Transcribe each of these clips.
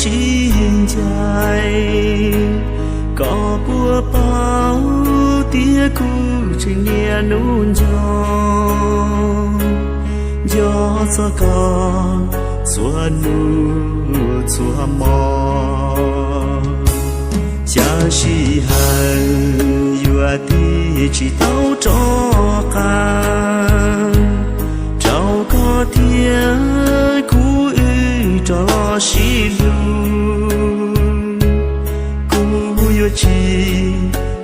sib ncaim. Koj puas paub tias kuv tseem niaj hnub nco, nco txog koj txhua hnub txhua hmo. Xya sij hawm yuav tig tsis tau rov qab rau koj thiab kuv wb rov los sib hlub. Kuv yuav tsis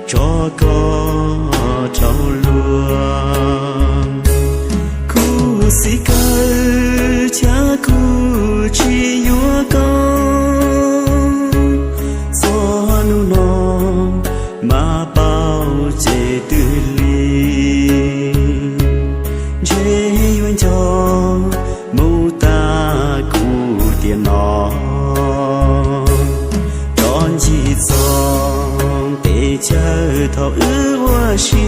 tso koj dhau los, khuv xim kawg thiab kuv tsis yuav koj. Txog hnub no mas paub ces twb lig, ntshe yuav nco mus tas kuv tiam no. Rov ncig txog peb caug thaum wb ua si,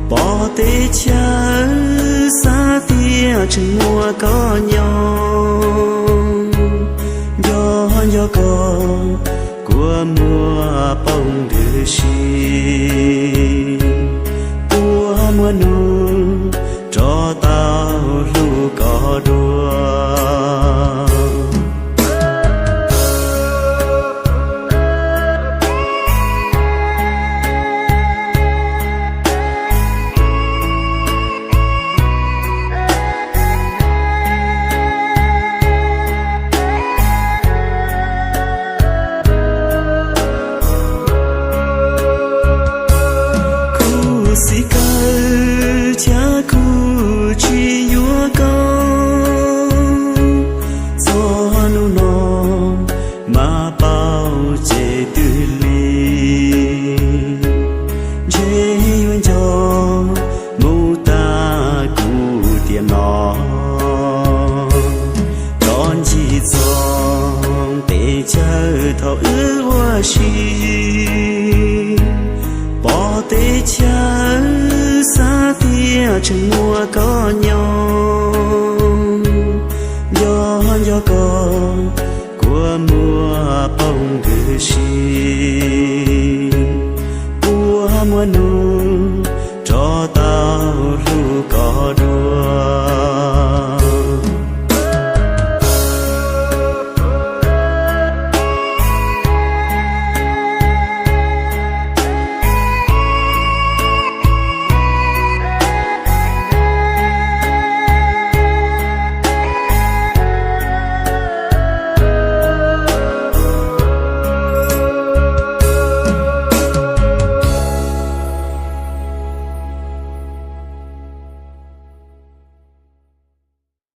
pom teb chaws xav tias tseem muaj koj nyob. Nco nco koj kua muag poob ntws si, puas muaj hnub rov tau hlub koj dua. Khuv xim kawg thiab kuv tsis yuav koj. Txog hnub no mas paub ces twb lig, ntshe yuav nco mus tas kuv tiam no. Rov ncig txog peb caug thaum wb ua si, pom teb chaws xav tias tseem muaj koj nyob. Nco nco koj kua muag poob ntws si, puas muaj hnub rov tau hlub